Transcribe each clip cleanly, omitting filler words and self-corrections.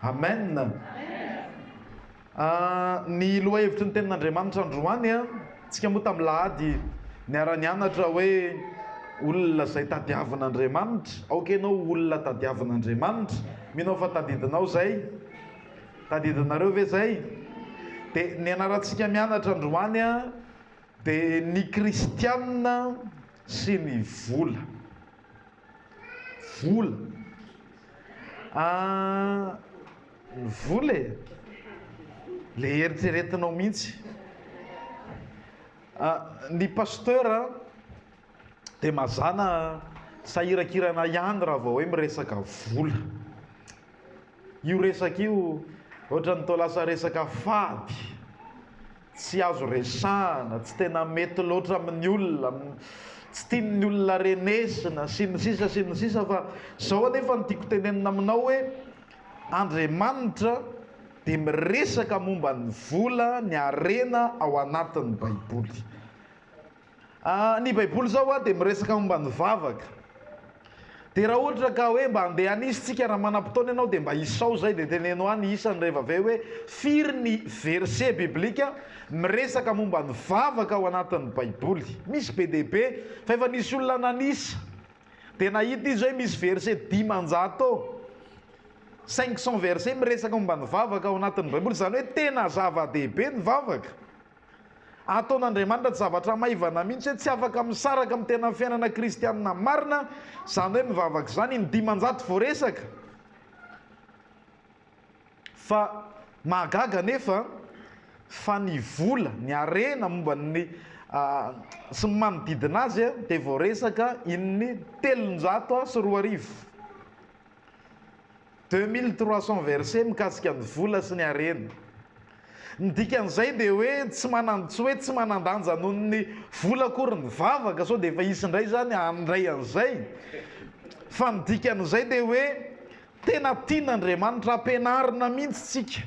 Amen. Ny lohahevitry ny tenin'Andriamanitra androany, tsika moa tamin'ny lahady niara-nianatra hoe olona izay tadiavin'Andriamanitra. Aoka ianao ho olona tadiavin'Andriamanitra. Mino aho fa tadidinao izay. Tadidinareo ve izay? Dia ny anarantsika mianatra androany dia ny kristianina sy ny vola. Vola. Ah, ny vola e! Le eritreretinao mihitsy. Ah, ny pasteur dia mazàna sahirankirana ihany raha vao hoe miresaka vola. Io resaka io ohatran'ny toa lasa resaka fady, tsy azo resahana, tsy tena mety loatra amin'ny olona, tsy tian'ny olona renesina, sy ny sisa sy ny sisa fa izao anefa no tiako tenenina aminao hoe Andriamanitra dia miresaka momba ny vola, ny harena ao anatin'ny baiboly. Ny baiboly izao dia miresaka momba ny vavaka. Dia raha ohatra ka hoe mba handeha hanisa tsika raha manam-potoana ianao dia mba isao izay dia teneno ahy ny isany rehefa avy eo hoe firy ny verset biblika miresaka momba ny vavaka ao anatin'ny baiboly. Misy be dia be fa efa nisy olona nanisa dia nahita izy hoe misy verset 500 eo. 500 verset miresaka momba ny vavaka ao anatin'ny baiboly. Izany hoe tena zava-dehibe ny vavaka. Ataon'Andriamanitra tsy zavatra maivana mihitsy hoe tsy afaka misaraka amin'ny tena fiainana kristianina marina izany hoe mivavaka izany, ny 500 voaresaka. Fa mahagaga anefa fa ny vola, ny harena momba ny sy ny manodidina azy dia voaresaka in'ny 2300. 2300 versets mikasika ny vola sy ny harena. Ny dikan'izay dia hoe tsy manan tsy hoe tsy manan-danja noho ny vola akory ny vavaka, sao dia efa hisy indray izany handray an'izay, fa ny dikan'izay dia hoe tena tian'Andriamanitra ampianarina mihitsy tsika.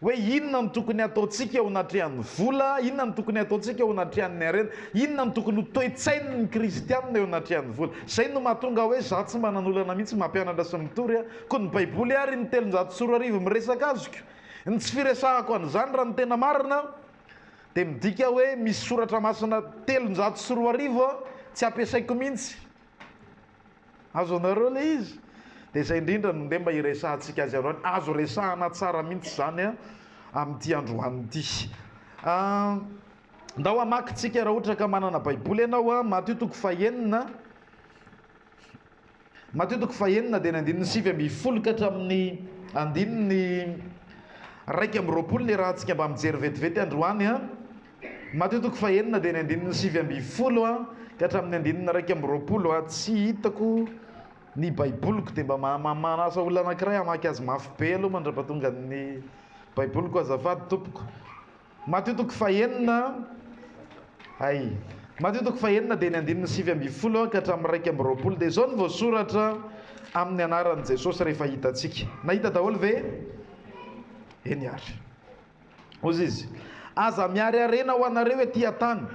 Hoe inona no tokony hataontsika eo anatrehan'ny vola, inona no tokony hataontsika eo anatrehan'ny harena, inona no tokony ho toe-tsain'ny kristianina eo anatrehan'ny vola. Izay no mahatonga hoe izaho tsy manan'olana mihitsy mampianatra sy mitory aho. Koa ny Baiboly ary ny 2300 miresaka azoko. Ny tsy firesahako an'izany raha ny tena marina dia midika hoe misy soratra masina 2300 tsy ampiasaiko mihitsy. Azonareo ilay izy? Dia izay indrindra no ndeha mba hiresahantsika azy androany. Azo resahana tsara mihitsy izany amin'ity androany ity. Ndao hamaky tsika raha ohatra ka manana Baiboly ianao, Matio toko fahenina. Matio toko fahenina dia ny andininy 19 ka hatramin'ny andininy 21 ny rahantsika mba mijery vetivety androany. Matio toko fahenina dia ny andininy 19 ka hatramin'ny andininy 21. Tsy hitako ny baiboliko dia mba manasa olona anankiray hamaky azy mafy be aloha mandrapatonga ny baiboliko azafady tompoko. Matio toko fahenina ay Matio toko fahenina dia ny andininy 19 ka hatramin'ny 21 dia izao no voasoratra amin'ny anaran'i Jesosy rehefa hitantsika. Nahita daholo ve? Eny ary. Hozy izy, Aza mihary harena ho anareo ety an-tany,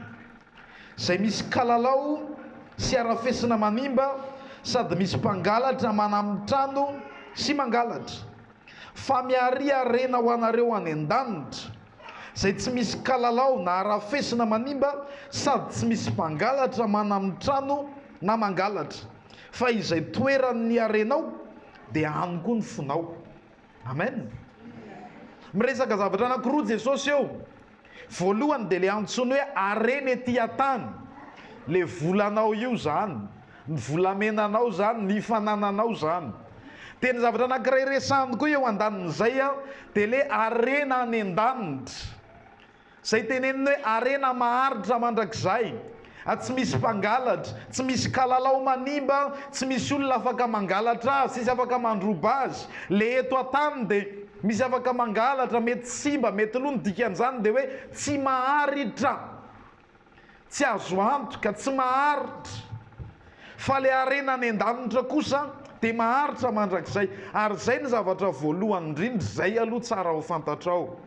izay misy kalalao sy harafesina manimba sady misy mpangalatra manami-trano sy mangalatra. Fa miharia harena ho anareo any an-danitra, izay tsy misy kalalao na harafesina manimba sady tsy misy mpangalatra manami-trano na mangalatra. Fa izay toeran'ny harenao, dia any koa ny fonao. Amen. Miresaka zavatra anankiroa Jesosy eo. Voalohany dia le antsoiny hoe harena ety an-tany. Le volanao io zany, ny volamenanao zany, ny fanananao zany. Dia ny zavatra anankiray resahiny koa eo andanin'izay dia le harena any an-danitra. Izay teneniny hoe harena maharitra mandrakizay, tsy misy mpangalatra, tsy misy kalalao manimba, tsy misy olona afaka mangalatra azy, tsisy afaka mandroba azy. Le eto an-tany dia misy afaka mangalatra, mety simba, mety lo, ny dikan'izany dia hoe tsy maharitra, tsy azo antoka, tsy maharitra. Fa le harena any an-danitra kosa dia maharitra mandrakizay. Ary izay ny zavatra voalohany indrindra, izay aloha tsara ho fantatrao.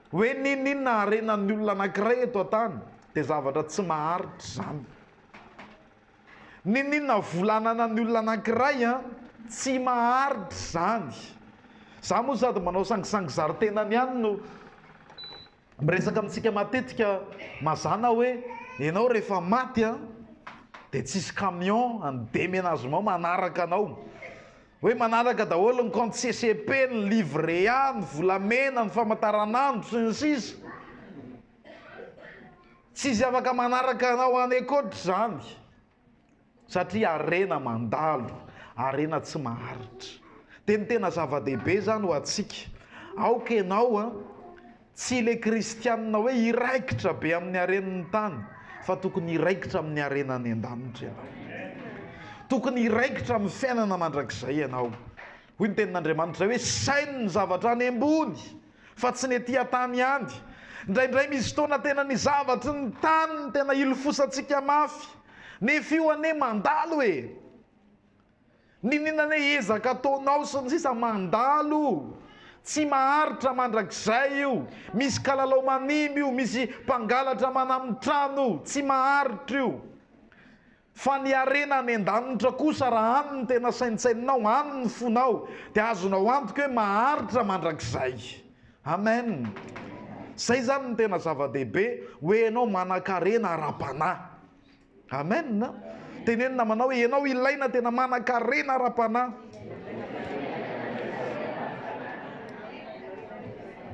Hoe n'inon'inona harenan'ny olona anankiray eto an-tany dia zavatra tsy maharitra izany. N'inon'inona vola ananan'ny olona anankiray an, tsy maharitra izany. Za moa sady manao sangisangy zary tenany ihany no miresaka amintsika matetika mazàna hoe ianao rehefa maty an, dia tsisy camion en déménagement manaraka anao. Hoe manaraka daholo ny compte CCP, ny livret A, ny volamena, ny famataranandro sy ny sisa. Tsisy afaka manaraka anao any ankoatra izany. Satria harena mandalo, harena tsy maharitra. Dia ny tena zava-dehibe izany ho antsika, aoka ianao an, tsy ilay kristianina hoe hiraikitra be amin'ny haren'ny tany, fa tokony hiraikitra amin'ny harena any an-danitra ianao. Tokony hiraikitra amin'ny fiainana mandrakizay ianao. Hoy ny tenin'Andriamanitra hoe, saino ny zavatra any ambony, fa tsy ny ety an-tany ihany. Indraindray misy fotoana tena ny zavatry ny tany no tena ilofosantsika mafy. Nefa io anie mandalo e! N'inon'inona anie ezaka ataonao sy ny sisa mandalo. Tsy maharitra mandrakizay io. Misy kalalao manimba io, misy mpangalatra manamy trano io. Tsy maharitra io. Fa ny harena any an-danitra kosa raha any no tena saintsaininao, any ny fonao, dia azonao antoka hoe maharitra mandrakizay. Amen. Izay izany no tena zava-dehibe, hoe ianao manan-karena ara-panahy. Amen. Teneno namanao hoe ianao ilaina tena manan-karena ara-panahy.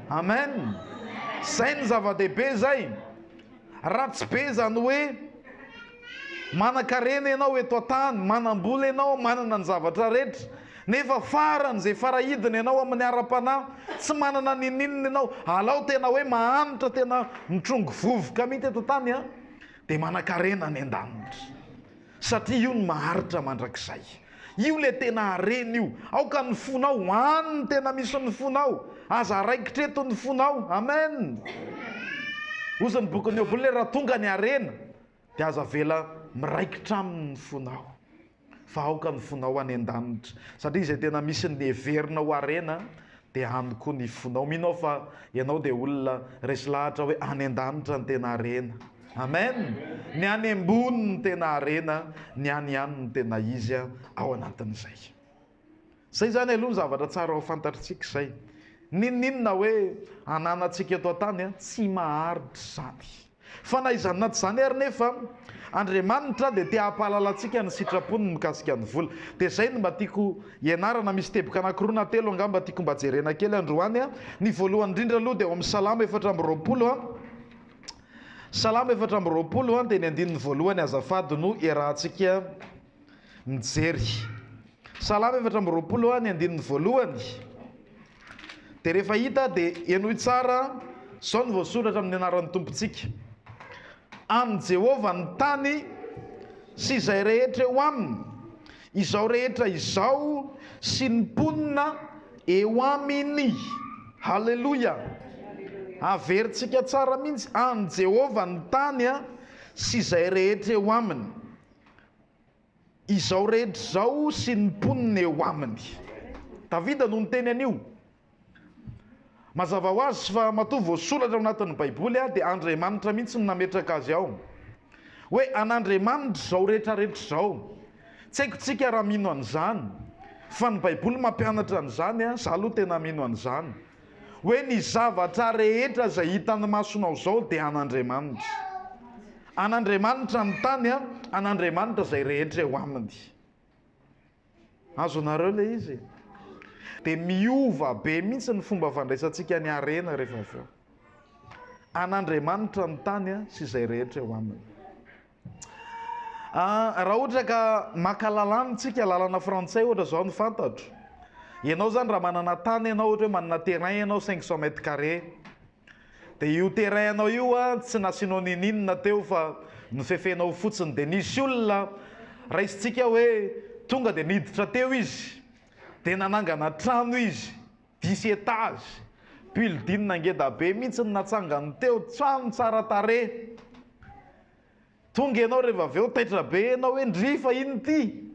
Amen. Izay no zava-dehibe izay. Ratsy be izany hoe manan-karena ianao eto an-tany, manam-bola ianao, manana ny zavatra rehetra, nefa faran'izay farahidina ianao amin'ny ara-panahy, tsy manana n'inon'inona ianao, alao tena hoe mahantra, tena mitrongy vovoka mihitsy eto an-tany an, dia manan-karena any an-danitra. Satria io no maharitra mandrakizay. Io ilay tena harena io. Aoka ny fonao, any no tena misy ny fonao. Aza araikitra eto ny fonao. Amen. Hozy ny bokin'ny Ohabolana hoe raha tonga ny harena dia aza avela miraikitra aminy ny fonao. Fa aoka ny fonao any an-danitra. Satria izay tena misy ny heverina ho harena dia any koa ny fonao. Mino aho fa ianao dia olona resy lahatra hoe any an-danitra ny tena harena. Amen! Ny any ambony no tena harena, ny any ihany no tena izy ao anatin'izay. Izay izany aloha ny zavatra tsara ho fantatritsika izay. N'inon'inona hoe ananantsika eto an-tany, tsy maharitra izany. Fa na izany na tsy izany ary nefa, Andriamanitra dia te hampahalala antsika ny sitrapony mikasika ny vola. Dia izay no mba tiako hianarana, misy teboka anankiroa na telo angamba tiako mba jerena kely androany. Ny voalohany indrindra aloha dia ao amin'ny Salamo 24. Salamo 24 dia ny andininy voalohany azafady no iarahantsika mijery. Salamo 24 ny andininy voalohany. Dia rehefa hita dia henoy tsara, izao no voasoratra amin'ny anaran'ny Tompontsika. An'i Jehovah ny tany sy izay rehetra eo aminy, izao rehetra izao sy ny mponina eo aminy. Haleloia! Averintsika tsara mihitsy, an'i Jehovah ny tany sy izay rehetra eo aminy. Izao rehetra izao sy ny mponina eo aminy. Davida no niteny an'io. Mazava ho azy fa matoa voasoratra ao anatin'ny Baiboly dia Andriamanitra mihitsy no nametraka azy ao. Hoe an'Andriamanitra izao rehetra rehetra izao. Tsy haiko tsika raha mino an'izany, fa ny Baiboly mampianatra an'izany, za aloha tena mino an'izany. Hoe ny zavatra rehetra izay hitan'ny masonao izao dia an'Andriamanitra. An'Andriamanitra ny tany, an'Andriamanitra izay rehetra eo aminy. Azonareo ilay izy? Dia miova be mihitsy ny fomba fandraisantsika ny harena rehefa avy eo. An'Andriamanitra ny tany sy izay rehetra eo aminy. Raha ohatra ka maka lalàna tsika, lalàna frantsay ohatra zao no fantatro. Ianao zany raha manana tany ianao ohatra hoe manana terrain ianao 500 mètres carrés. Dia io terrain anao io an, tsy nasianao ninininona teo fa nofefenao fotsiny. Dia nisy olona raisintsika hoe tonga dia niditra teo izy, dia nanangana trano izy, dix étages, building ngeda be mihitsy no natsangany teo, trano tsara tarehy. Tonga ianao rehefa avy eo taitra be ianao hoe ndry fa inona ity?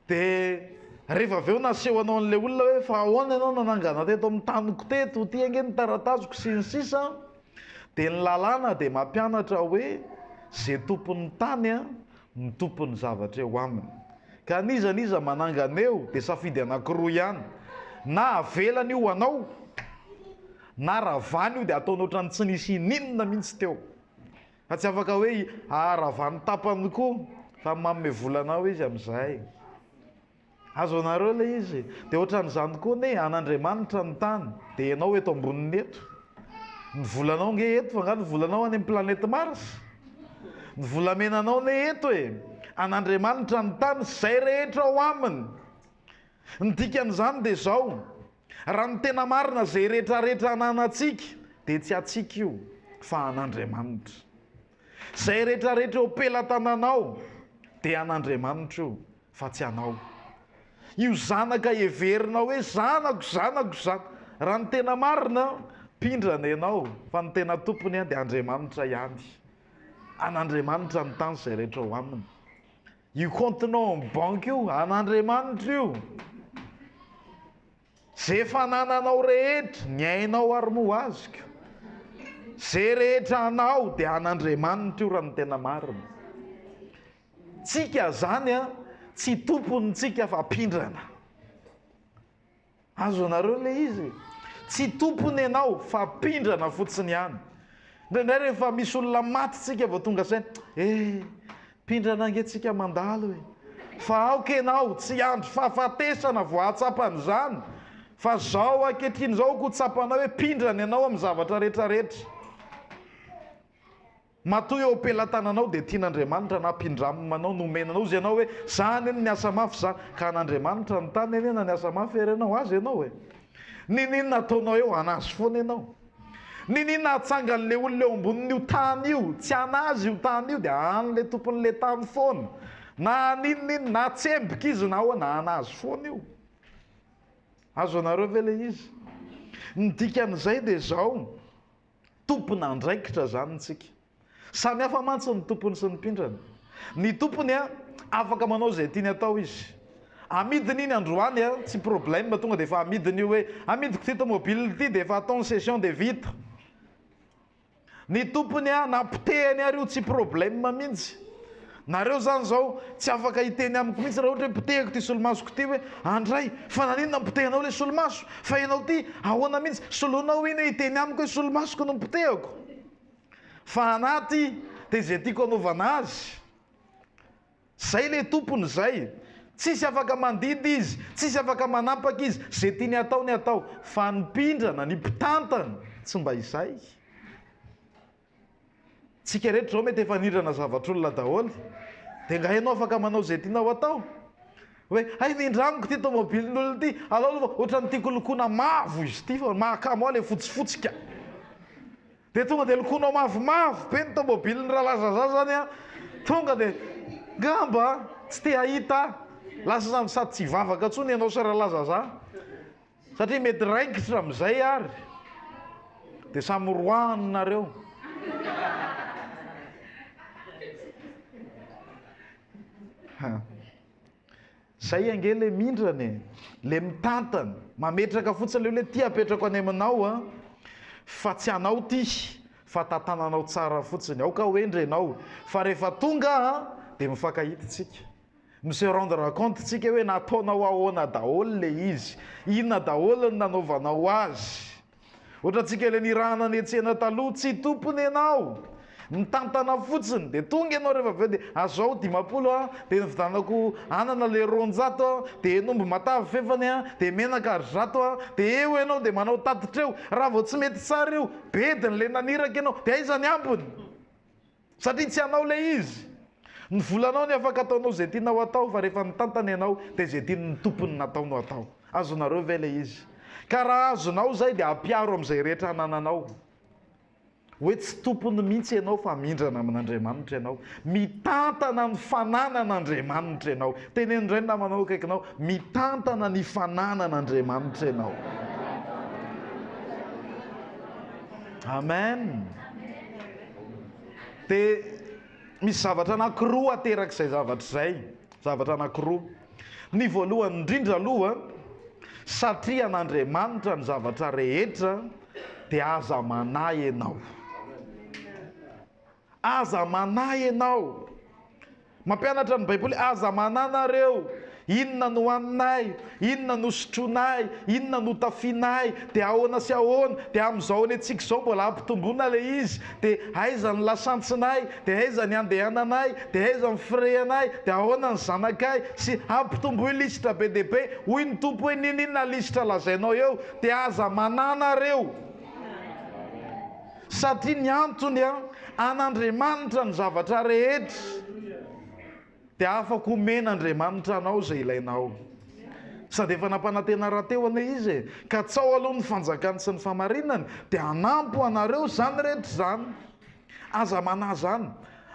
Dia rehefa avy eo naseho anao an'ilay olona hoe fa ahoana ianao nanangana teto amin'ny taniko teto, ity ange ny taratasiko sy ny sisa. Dia ny lalàna dia mampianatra hoe izay tompon'ny tany no tompon'ny zavatra eo aminy. Ka n'iza n'iza manangana eo dia safidy anankiroa ihany. Na avelany io ho anao, na ravany io dia ataony ohatran'ny tsy nisy ininona mihitsy teo. Fa tsy afaka hoe ravany tapany koa fa manome vola anao izy amin'izay. Azonareo ilay izy? Dia ohatran'izany koa anie, an'Andriamanitra ny tany, dia ianao eto amboniny eto. Ny volanao ange eto, fa angaha ny volanao any amin'ny planète Mars? Ny volamenanao anie eto e! An'Andriamanitra ny tany sy izay rehetra ao aminy. Ny dikan'izany dia izao, raha ny tena marina izay rehetrarehetra ananantsika dia tsy antsika io fa an'Andriamanitra. Izay rehetrarehetra eo am-pelatananao dia an'Andriamanitra io fa tsy anao. Io zanaka heverinao hoe zanako, zanako, zanako, raha ny tena marina, mpindrana ianao fa ny tena tompony dia Andriamanitra ihany. An'Andriamanitra ny tany izay rehetra ao aminy. Io compte-nao amin'ny banky io, an'Andriamanitra io. Ze fanananao rehetra, ny ainao ary moa azoko. Ze rehetra anao dia an'Andriamanitra io raha ny tena marina. Tsika zany an, tsy tompony tsika fa mpindrana. Azonareo ilay izy? Tsy tompony ianao fa mpindrana fotsiny ihany. Indraindray rehefa misy olona maty tsika vao tonga saina, eh, mpindrana ange tsika mandalo e. Fa aoka ianao tsy hiandry fahafatesana vao hahatsapa an'izany, fa zao ankehitriny zao aoka ho tsapanao hoe mpindrana ianao amin'ny zavatra rehetrarehetra. Matoa eo am-pelatananao dia tian'Andriamanitra na ampindramina anao, nomena anao, hozy ianao hoe, za anie no niasa mafy za, ka an'Andriamanitra ny tany anie na niasa mafy ary ianao, azy ianao e! Niniana ataonao eo, an'azy foana ianao. Niniana atsangan'le olona eo ambonin'io tany io, tsy an'azy io tany io dia an'le tompon'le tany foana. Na aninona iny, na tsemboka izy na ahoana, an'azy foana io. Azonareo ve le izy? Ny dikan'izay dia izao. Tompon'andraikitra izany tsika. Samy hafa mantsy ny tompony sy ny mpindrana. Ny tompony afaka manao izay tiany atao izy. Amidiny iny androany, tsy problème, tonga dia efa amidiny io hoe amidiko ity tomobile ity dia efa atao ny cession dia vita. Ny tompony na potehiny ary io tsy problème mihitsy. Nareo zany zao tsy afaka hiteny amiko mihitsy raha ohatra hoe potehiko ity solomasoko ity hoe andray fa naninona no potehinao ilay solomaso fa ianao ity ahoana mihitsy soloinao iny hoe hiteny amiko hoe solomasoko no potehiko fa anaty dia izay tiako anaovana azy zay ilay tompony zay tsisy afaka mandidy izy tsisy afaka manapaka izy zay tiany atao ny atao fa ny mpindrana ny mpitantana tsy mba izay. Tsika rehetra izao mety efa nindrana zavatr'olona daholo. Dia nga ianao afaka manao izay tianao atao? Hoe hay nindramiko ity tomobilin'olona ity, alao aloha fa ohatran'ny tiako lokoina mavo izy ity fa mahakamo ahy ilay fotsifotsy ka. Dia tonga dia lokoinao mavomavo be ny tomobilin'ny Ralazaza zany an. Tonga dia ngamba tsy te hahita ahy. Lasa samy sady tsy hivavaka intsony ianao sy Ralazaza. Satria mety raikitra amin'izay ary dia samy roahany nareo. Ha. Zay ange le mindrana e, le mitantana, mametraka fotsiny le hoe ty apetrako any aminao a, fa tsy anao ty fa tantananao tsara fotsiny, aoka ho hendry ianao fa rehefa tonga a dia mifankahita tsika. Mi-se rendre compte tsika hoe nataonao ahoana daholo le izy, inona daholo ny nanaovanao azy. Ohatrantsika le nirahana niantsena taloha, tsy tompony ianao, mitantana fotsiny, de tonga ianao rehefa avy eo de azao 50 a, de nividianako anana le 200 a, de hen'omby matavy fefany a, de menaka ary 100 a, de eo ianao de manao tatitra eo, raha vao tsy mety tsara io, bediny le naniraka ianao, de aiza ny ambiny? Satria tsy anao ilay izy. Ny volanao ny afaka ataonao izay tianao atao fa rehefa mitantana ianao dia izay tian'ny tompony natao no atao. Azonareo ve ilay izy? Ka raha azonao izay dia ampiaro amin'izay rehetra anananao. Hoe tsy tompony mihitsy ianao fa mindrana amin'Andriamanitra ianao. Mitantana ny fananan'Andriamanitra ianao. Teneno indray ny namanao akaikinao, mitantana ny fananan'Andriamanitra ianao. Amen. Dia misy zavatra anankiroa aterak'izay zavatra izay. Zavatra anankiroa. Ny voalohany indrindra aloha, satria an'Andriamanitra ny zavatra rehetra, dia aza manahy ianao. Aza manahy ianao. Mampianatra ny Baiboly, aza manahy nareo. Inona no haninay? Inona no sotroinay? Inona no tafianay? Dia ahoana sy ahoana? Dia amin'izao any antsika izao mbola hampitomboina ilay izy. Dia aiza ny lasantsinaay? Dia aiza ny handehananay? Dia aiza ny firehanay? Dia ahoana ny zanakay? Sy ampitomboy lisitra be dia be. Hoy ny Tompo hoe n'inon'inona lisitra lazainao eo dia aza mananareo. Satria ny antony an, an'Andriamanitra ny zavatra rehetra. Dia afaka omen'Andriamanitra anao izay ilainao. Sady efa nampanantena rahateo anie Izy e! Katsaho aloha ny fanjakany sy ny fahamarinany, dia hanampy ho anareo izany rehetra izany. Aza manahy izany.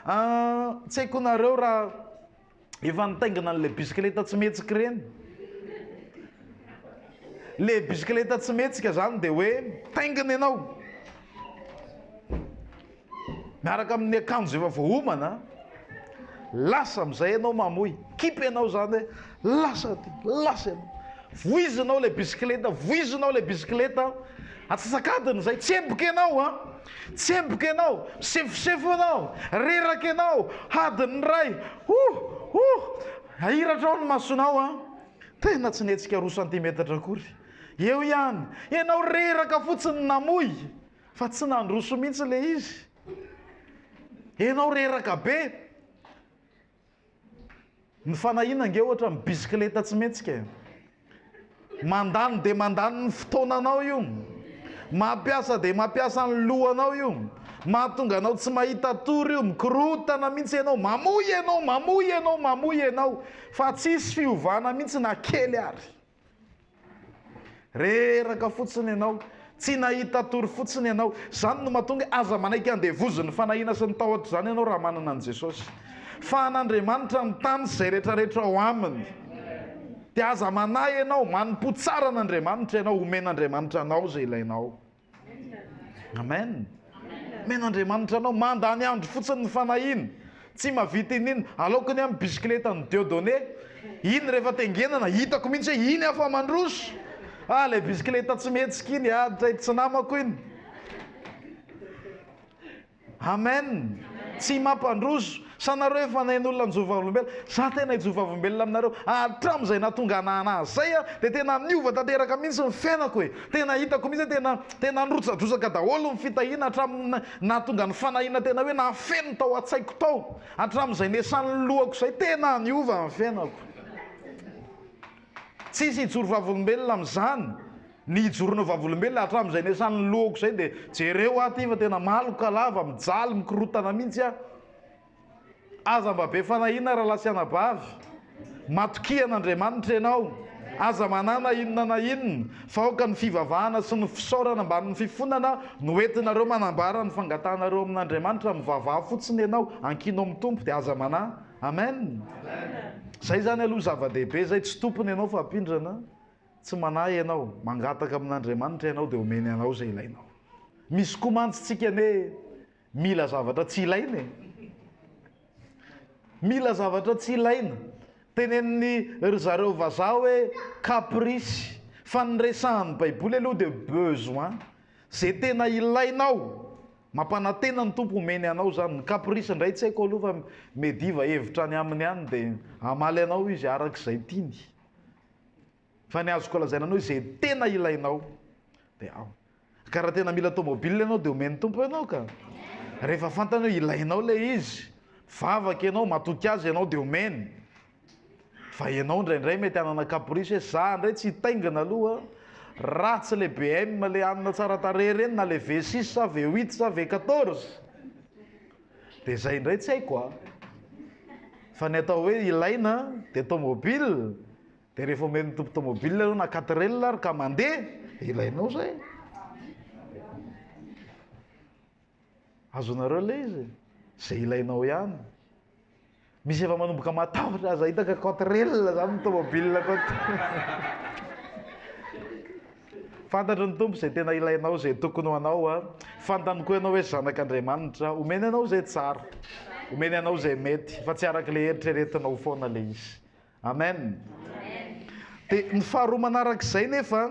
Ah, tsy haiko nareo raha efa nitaingina an'ilay bisikileta tsy mihetsika ireny. Ilay bisikileta tsy mihetsika izany dia hoe mitaingina ianao. Miaraka amin'ny akanjo efa voaomana, lasa amin'izay ianao mamoy. Kipy ianao izany hoe lasa aty, lasa ianao. Voizinao ilay bisikileta, voizinao ilay bisikileta, atsasak'adiny izay, tsemboka ianao an! Tsemboka ianao, misefosefo ianao, reraka ianao, adiny iray, oh! Oh! Ahiratra ao ny masonao an! Tena tsy nihetsika roa santimetatra akory. Eo ihany, ianao reraka fotsiny namoy. Fa tsy nandroso mihitsy ilay izy. Enao reraka be. Ny fanahiana ange ohatra ny bisikileta tsy mihetsika e. Mandany dia mandany ny fotoananao io. Mampiasa dia mampiasa ny lohanao io. Mahatonga anao tsy mahita tory io. Mikorontana mihitsy ianao. Mamoy ianao, mamoy ianao, mamoy ianao. Fa tsisy fiovana mihitsy na kely ary. Reraka fotsiny ianao, tsy nahita tory fotsiny ianao. Izany no mahatonga hoe aza manaiky andevozin'ny fanahiana sy ny tahotra izany ianao raha manana an'i Jesosy. Fa an'Andriamanitra ny tany sy izay rehetrarehetra ao aminy. Dia aza manahy ianao, manompoa tsara an'Andriamanitra ianao, omen'Andriamanitra anao izay ilainao. Amen. Omen'Andriamanitra anao, mandany andro fotsiny ny fanahiana. Tsy mahavita inin. Aleoko ny amin'ny bisikileta-n'i Dieudonné. Iny rehefa tengenana, hitako mihitsy hoe iny aho fa mandroso. Ah, ilay bisikileta tsy mihetsika iny, ah, tsy namako iny. Amen! Tsy mampandroso. Sa nareo efa naino olona nijoro vavolombelona? Za tena hijoro vavolombelona aminareo. Hatramizay nahatonga anah zay a, dia tena niova tanteraka mihitsy ny fiainako e. Tena hitako mihitsy hoe tena tena nirotsadrotsaka daholo ny fitahiana hatramin'ny nahatonga ny fanahiana tena hoe nahafeno tao an-tsaiko tao. Hatramin'izay niasan'ny lohako izay tena niova ny fiainako. Tsisy hijoro vavolombelona amin'izany. Ny hijoroana vavolombelona hatramin'izay niasan'ny lohako izay dia jereo aho aty fa tena maloka lava, mijaly, mikorotana mihitsy aho. Aza mba be fanahiana rahalahy sy anabavy. Matokia an'Andriamanitra ianao. Aza manahy na inona na inona, fa aoka ny fivavahana sy ny fisaorana mbamin'ny fifonana no entinareo manambara ny fangatahanareo amin'Andriamanitra. Mivavaha fotsiny ianao, ankino amin'ny Tompo dia aza manahy. Amen. Zay izany aloha zava-dehibe zay, tsy tompony ianao fa mpindrana. Tsy manahy ianao, mangataka amin'Andriamanitra ianao dia omeny anao izay ilainao. Misy koa mantsy tsika anie mila zavatra tsy ilaina e. Mila zavatra tsy ilaina. Tenenin'ny ry zareo vazaha hoe caprice, fa ny resahan'ny baiboly aloha dia besoin. Izay tena ilainao, mampanantena ny Tompo omeny anao izany. Ny caprice indray tsy haiko aloha fa mediva hevitra any aminy any dia hamaly anao izy araka izay tiany. Fa ny azoko lazaina anao izay tena ilainao dia ao. Ka raha tena mila tomobile ianao dia omen'ny Tompo ianao ka. Rehefa fantany hoe ilainao ilay izy, mivavaka ianao, matoky azy ianao dia omeny. Fa ianao indraindray mety hanana caprice hoe za indray tsy hitaingina aloha raha tsy ilay BM ilay hanina tsara tarehy ireny na ilay V6 sa V8 sa V14. Dia izay indray tsy haiko a. Fa ny atao hoe ilaina dia tomobile, dia rehefa omen'ny tompo tomobile ianao na quatre L ary ka mandeha dia ilainao izay. Azonareo ilay izy? Izay ilainao ihany. Misy efa manomboka matahotra aza hita ka quatre L zany ny tomobile ko. Fantatry ny Tompo izay tena ilainao, izay tokony ho anao a. Fantany koa ianao hoe zanak'Andriamanitra. Omeny anao izay tsara. Omeny anao izay mety, fa tsy araka ilay eritreretinao foana ilay izy. Amen. Dia ny faharoa manarak'izay nefa,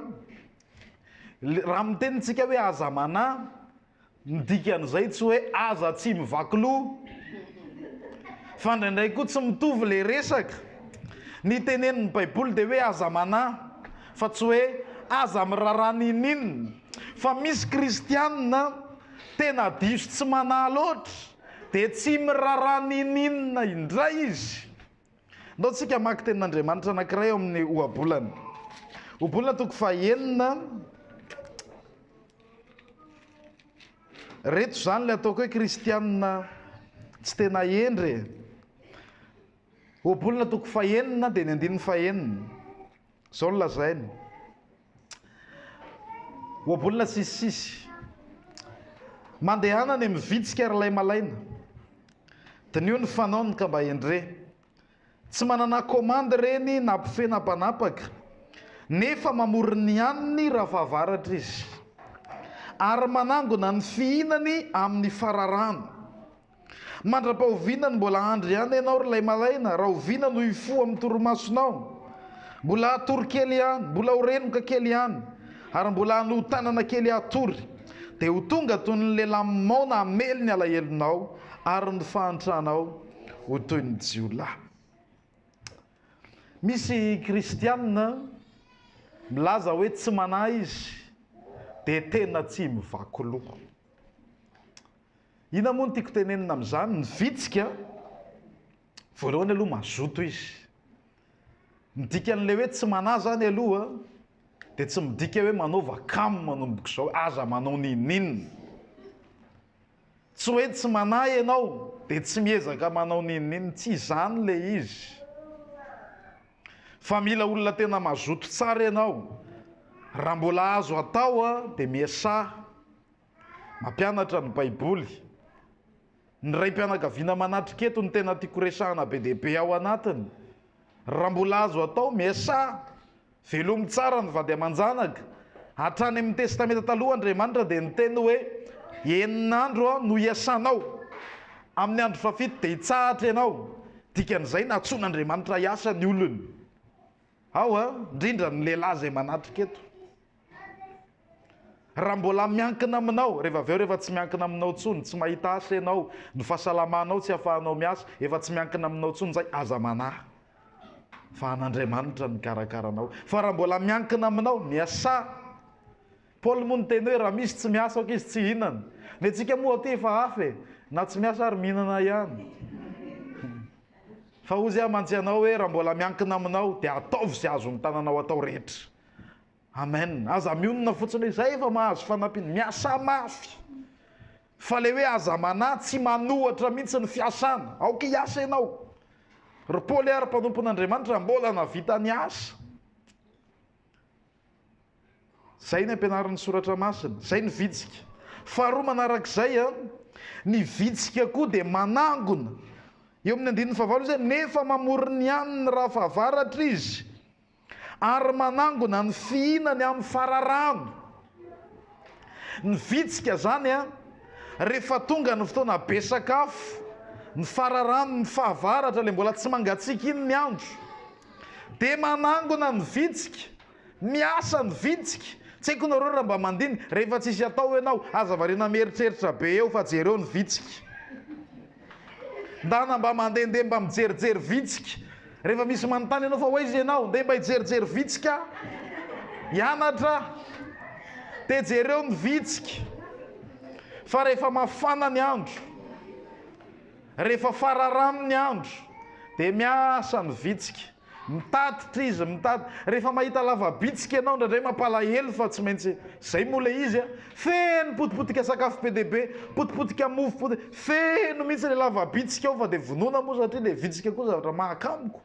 raha miteny tsika hoe aza manahy, Ny dikan'izay tsy hoe aza tsy mivaky loha. Fa indraindray koa tsy mitovy le resaka. Ny tenenin'ny Baiboly dia hoe aza manahy, fa tsy hoe aza miraharaha n'inon'inona. Fa misy kristianina tena diso tsy manahy loatra, dia tsy miraharaha n'inon'inona indray izy. Ndao tsika hamaky tenin'Andriamanitra anankiray ao amin'ny Ohabolana. Ohabolana toko fahenina. Reto izany ilay ataoko hoe kristianina tsy tena hendry e. Ohabolana toko fahenina dia ny andininy fahenina. Izao no lazainy. Ohabolana sisisisy. Mandehana any amin'ny vitsika ry ilay malaina. Diniho ny fanaony ka mba hendre. Tsy manana komandy ireny na mpifehy na mpanapaka, nefa mamory ny haniny raha fahavaratra izy, ary manangona ny fihinany amin'ny fararano. Mandra-pahoviana no mbola handry ihany ianao ry ilay malaina? Rahoviana no hifoha amin'ny torimasonao? Mbola hatory kely ihany, mbola ho renoka kely ihany, ary mbola hanoho-tanana kely hatory. Dia ho tonga toy ny lehilahy maona hamely ny alahelonao, ary ny fahantranao ho toy ny jiolahy. Misy kristiana milaza hoe tsy manahy izy, dia tena tsy mivaky loha. Inona moa no tiako tenenina amin'izany? Ny vitsika, voalohany aloha mazoto izy. Ny dikan'ilay hoe tsy manahy izany aloha dia tsy midika hoe manaova kamo manomboka izao, aza manao n'inon'inona. Tsy hoe tsy manahy ianao dia tsy miezaka manao n'inon'inona, tsy izany ilay izy. Fa mila olona tena mazoto tsara ianao. Raha mbola azo atao dia miasaha. Mampianatra ny Baiboly. Ny raim-pianakaviana manatrika eto no tena tiako resahana be dia be ao anatiny. Raha mbola azo atao, miasà. Velomy tsara ny vady aman-janaka. Hatrany amin'ny Testamenta Taloha Andriamanitra dia niteny hoe, Enina andro no hiasanao. Amin'ny andro fahafito dia hitsahatra ianao. Dikan'izay, nantsoin'Andriamanitra hiasa ny olony. Ao, indrindra ny lehilahy izay manatrika eto. Raha mbola miankina aminao, rehefa avy eo rehefa tsy miankina aminao intsony, tsy mahita asa ianao, ny fahasalamanao tsy ahafahanao miasa, efa tsy miankina aminao intsony izay, aza manahy fa an'Andriamanitra ny mikarakara anao. Fa raha mbola miankina aminao, miasà. Paoly moa niteny hoe raha misy tsy miasa aoka izy tsy hihinana. Ny antsika moa aty efa hafa e, na tsy miasa ary mihinana ihany. Fa hozy aho mantsy anao hoe raha mbola miankina aminao dia ataovy izay azon'ny tananao atao rehetra. Amen. Aza mionona fotsiny hoe izay efa mahazo fanampiana. Miasà mafy. Fa ilay hoe aza manahy tsy manohatra mihitsy ny fiasana. Aoka hiasa ianao. Ry Paoly ary mpanompon'Andriamanitra mbola nahavita niasa. Izay ny ampianarin'ny Soratra Masina. Izay ny vitsika. Faharoa manarak'izay, ny vitsika koa dia manangona. Eo amin'ny andininy fahavalo izy hoe nefa mamory ny haniny raha fahavaratra izy. Ary manangona ny fihinany amin'ny fararano. Ny vitsika izany an, rehefa tonga ny fotoana be sakafo, ny fararano, ny fahavaratra, ilay mbola tsy mangatsiaka iny ny andro, dia manangona ny vitsika, miasa ny vitsika. Tsy haiko nareo raha mba mandinika, rehefa tsisy atao ianao, aza variana mieritreritra be eo fa jereo ny vitsika. Ndana mba mandehandeha mba mijerijery vitsika. Rehefa misy manontany ianao fa ho aiza ianao? Ndeha mba hijerijery vitsika aho. Hianatra aho. Dia jereo ny vitsika. Fa rehefa mafana ny andro, rehefa fararano ny andro, dia miasa ny vitsika. Mitatitra izy, mitady. Rehefa mahita lava-bitsika ianao indraindray mampalahelo fa tsy maintsy izay moa ilay izy a. Feno potipotika sakafo be dia be, potipotika mofo, poti, feno mihitsy ilay lava-bitsika ao fa dia vonoina moa satria ilay vitsika koa zavatra mahakamoko.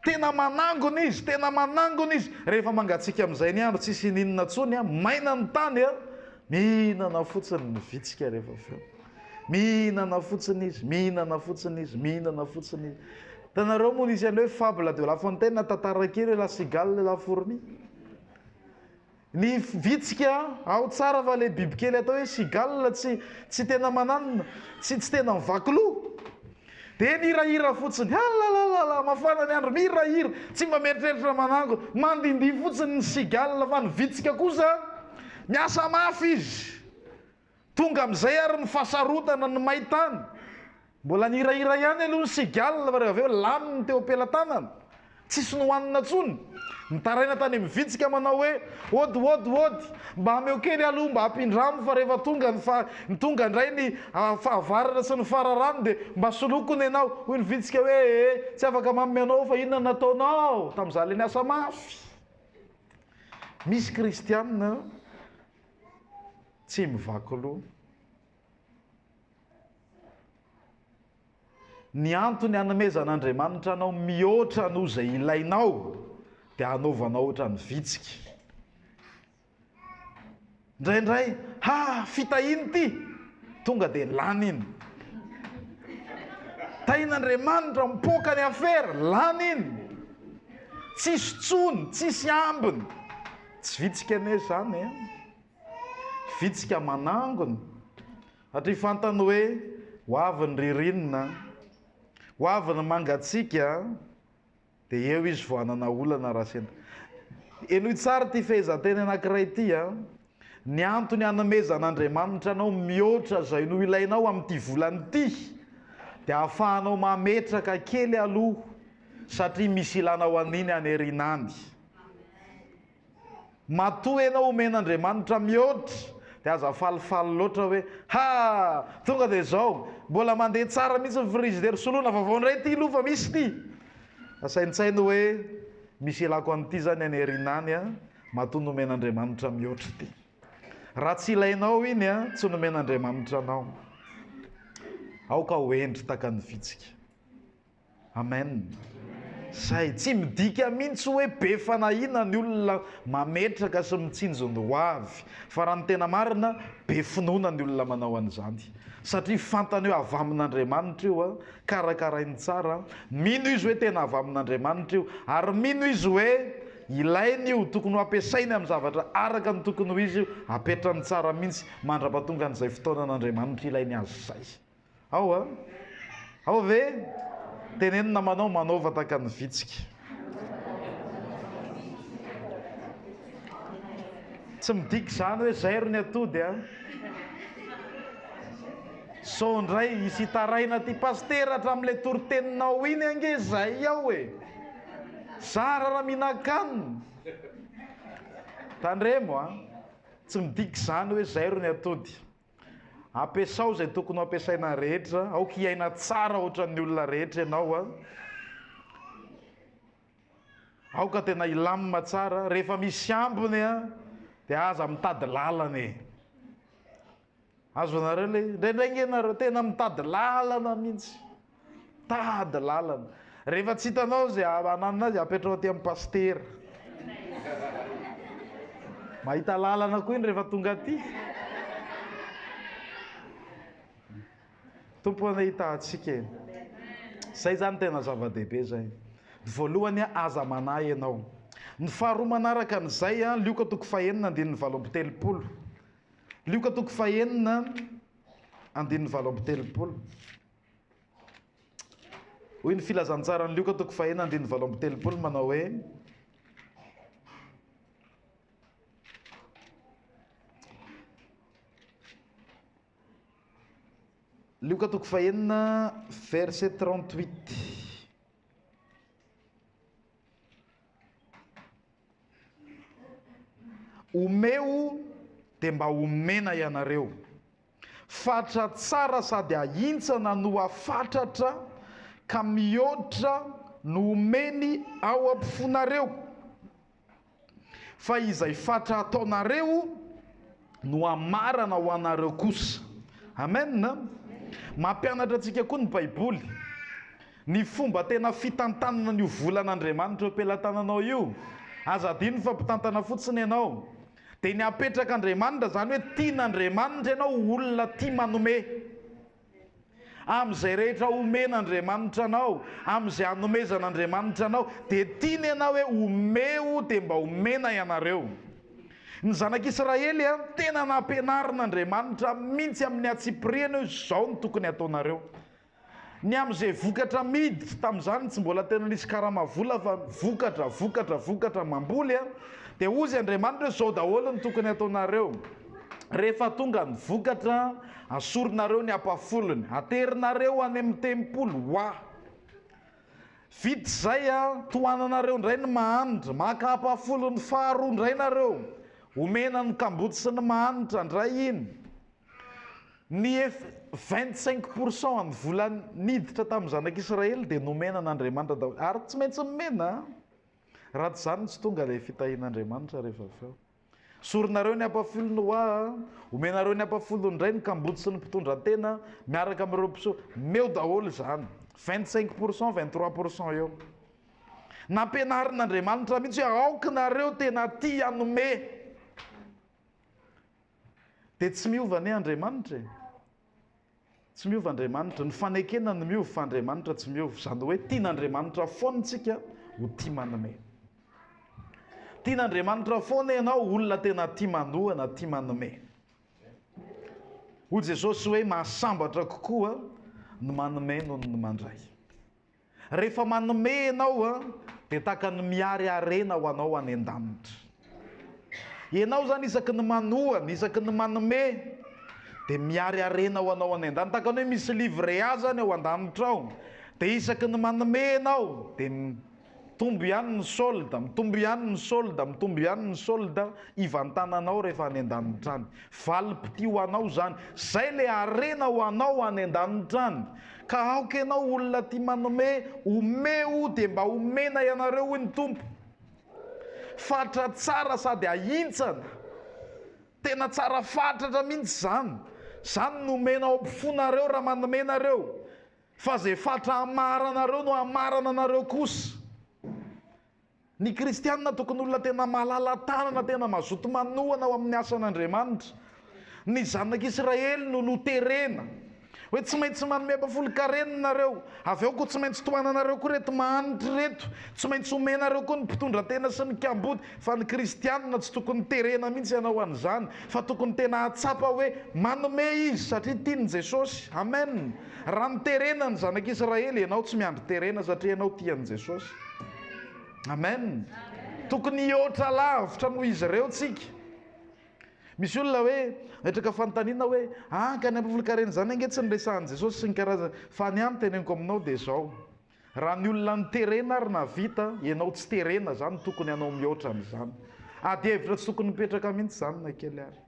Tena manangona izy, tena manangona izy. Rehefa mangatsiaka amin'izay ny andro, tsisy ininona intsony a, maina ny tany a, mihinana fotsiny ny vitsika rehefa avy eo. Mihinana fotsiny izy, mihinana fotsiny izy, mihinana fotsiny izy. Hitanareo moa nisy an'ilay hoe fable de la fontaine, tantara kely hoe la cigale et la fourmi. Ny vitsika ao tsara fa ilay bibikely atao hoe cigale tsy tsy tena mananona, tsy tsy tena mivaky loha. Dia mihirahira fotsiny, alalalala, mafana ny andro, mihirahira, tsy mba mieritreritra manangona, mandindihy fotsiny ny cigale fa ny vitsika kosa miasa mafy izy. Tonga amin'izay ary ny fahasarotana, ny main-tany. Mbola nihirahira ihany aloha ny cigale fa rehefa avy eo lany ny teo am-pelatanana. Tsisy nohanina intsony. Nitaraina tany amin'ny vitsika manao hoe, Ody, ody, ody, mba ameo kely aloha mba ampindramo fa rehefa tonga ny fa, tonga indray ny fahavaratra sy ny fararano dia mba soloiko ny anao. Hoy ny vitsika hoe, Ee, tsy afaka manome anao aho fa inona no nataonao tamin'izaho ilay niasa mafy? Misy kristiana tsy mivaky loha. Ny antony hanomezan'Andriamanitra anao mihoatra noho izay ilainao dia hanaovanao ohatran'ny vitsika. Indraindray, ha, fitahiana ity! Tonga dia lany iny. Tahin'Andriamanitra, mipoaka ny afera, lany iny. Tsisy tsony, tsisy ambiny. Tsy vitsika anie izany e. Vitsika manangona. Satria fantany hoe ho avy ny ririnina, ho avy ny mangatsiaka, dia eo izy vao hanana olana raha sendra. Henoy tsara ity fehezanteny anankiray ity a! Ny antony hanomezan'Andriamanitra anao mihoatra izay no ilainao amin'ity volana ity dia ahafahanao mametraka kely aloha satria misy ilanao an'iny any aoriana any. Matoa ianao omen'Andriamanitra mihoatra dia aza falifaly loatra hoe ha! Tonga dia izao, mbola mandeha tsara mihitsy ny frigidaire soloina vaovao indray ity aloha fa misy ity. Saintsaino hoe misy ilako an'ity izany any aoriana any an, matoa nomen'Andriamanitra mihoatra ity. Raha tsy ilainao iny an, tsy nomen'Andriamanitra anao. Aoka ho hendry tahaka ny vitsika. Amen. Zay. Tsy midika mihitsy hoe be fanahiana ny olona mametraka sy mitsinjo ny ho avy. Fa raha ny tena marina, be finoana ny olona manao an'izany. Satria fantany hoe avy amin'Andriamanitra io, karakarainy tsara, mino izy hoe tena avy amin'Andriamanitra io, ary mino izy hoe ilainy io, tokony ho ampiasainy amin'ny zavatra araka ny tokony ho izy io, apetrany tsara mihitsy mandra-pahatongan'izay fotoanan'Andriamanitra ilainy azy izay. Ao a! Ao ve? Teneno namanao manaova tahaka ny vitsika. Tsy midika izany hoe zairo ny atody a! Sao indray hisy hitaraina aty pasitera hatramin'ilay toriteninao iny ange izay ao e! Zara raha mihinan-kanina. Tandremo a! Tsy midika izany hoe zairo ny atody. Ampiasao izay tokony ho ampiasaina rehetra, aoka hiaina tsara ohatran'ny olona rehetra ianao a. Aoka tena hilamina tsara, rehefa misy ambiny a, dia aza mitady lalana e. Azonareo le, indraindray nge nareo tena mitady lalana mihitsy. Mitady lalana. Rehefa tsy hitanao izay hananina azy, apetraho aty amin'ny pasitera. Mahita lalana koa iny rehefa tonga aty. Tompo anie hitahantsika e. Zay zany tena zava-dehibe zay. Ny voalohany aza manahy ianao. Ny faharoa manaraka an'izay, Lioka toko fahenina andininy 38. Lioka toko fahenina andininy 38. Hoy ny filazantsaran'i Lioka toko fahenina andininy 38 manao hoe, Lioka toko fahenina verset 38. Omeo dia mba homena ianareo. Fatra tsara sady ahintsana no afatratra ka mihoatra no omeny ao am-ponareo. Fa izay fatra ataonareo no hamarana ho anareo kosa. Amen! Mampianatra antsika koa ny Baiboly ny fomba tena fitantanana an'io volan'Andriamanitra eo am-pelatananao io. Aza adino fa mpitantana fotsiny ianao. Dia ny apetrak'Andriamanitra, izany hoe tian'Andriamanitra ianao ho olona tia manome. Amin'izay rehetra omen'Andriamanitra anao, amin'izay anomezan'Andriamanitra anao, dia tiany ianao hoe omeo dia mba omena ianareo. Ny zanak'Israely tena nampianarin'Andriamanitra mihitsy amin'ny antsipiriany hoe izao no tokony hataonareo. Ny amin'izay vokatra amidy, tamin'izany tsy mbola tena nisy karama vola fa vokatra, vokatra, vokatra mamboly an, dia hozy Andriamanitra hoe izao daholo no tokony hataonareo. Rehefa tonga ny vokatra, asorinareo ny ampahafolony, aterinareo any amin'ny tempoly ho ahy. Vita izay, tohananareo indray ny mahantra, maka ampahafolony faharoa indray nareo, omena ny kamboty sy ny mahantra indray iny. Ny 25% an'ny vola niditra tamin'ny zanak'Israely dia nomena an'Andriamanitra daholo. Ary tsy maintsy nomena, raha tsy izany tsy tonga ilay fitahian'Andriamanitra rehefa avy eo. Soronareo ny ampahafolony ho ahy, omenareo ny ampahafolony indray ny kamboty sy ny mpitondra tena miaraka amin'ireo mpisoro. Omeo daholo izany. 25%, 23% eo. Nampianarin'Andriamanitra mihitsy hoe aoka nareo tena tia hanome. Dia tsy miova anie Andriamanitra e. Tsy miova Andriamanitra. Ny fanekena no miova fa Andriamanitra tsy miova. Izany hoe tian'Andriamanitra foana isika ho tia manome. Tian'Andriamanitra foana ianao olona tena tia manohana, tia manome. Hoy Jesosy hoe mahasambatra kokoa ny manome noho ny mandray. Rehefa manome ianao dia tahaka ny mihary harena ho anao any an-danitra. Ianao izany isaky ny manohana, isaky ny manome dia mihary harena ho anao any an-danitra. Tahaka ny hoe misy livret A izany ao an-danitra ao. Dia isaky ny manome ianao dia mitombo ihany ny solde, mitombo ihany ny solde, mitombo ihany ny solde hivantananao rehefa any an-danitra any. Valim-pitia ho anao izany. Izay ilay harena ho anao any an-danitra any. Ka aoka ianao olona tia manome, omeo dia mba homena ianareo hoy ny Tompo. Fatra tsara sady ahintsana. Tena tsara fatratra mihitsy izany. Izany no omena ao am-ponareo raha manome nareo. Fa izay fatra hamaranareo no hamarana anareo kosa. Ny kristianina tokony olona tena malala-tanana, tena mazoto manohana ao amin'ny asan'Andriamanitra. Ny zanak'Israely no noterena hoe tsy maintsy manome ampahafolon-karena nareo, avy eo koa tsy maintsy tohananareo koa ireto mahantra ireto, tsy maintsy omenareo koa ny mpitondra tena sy ny kamboty, fa ny kristianina tsy tokony terena mihitsy hanao an'izany, fa tokony tena hahatsapa hoe manome izy satria tian'i Jesosy. Amen! Raha noterena ny zanak'Israely, ianao tsy miandry terena satria ianao tia an'i Jesosy. Amen. Tokony hihoatra lavitra noho izy ireo tsika. Misy olona hoe metraka fanontaniana hoe ah ka ny ampahafolon-karena izany ange tsy niresahan'i Jesosy sy ny karazany fa ny ahy ny teneniko aminao dia izao. Raha ny olona noterena ary nahavita, ianao tsy terena izany tokony hanao mihoatra an'izany. Ady hevitra tsy tokony mipetraka mihitsy izany na kely ary.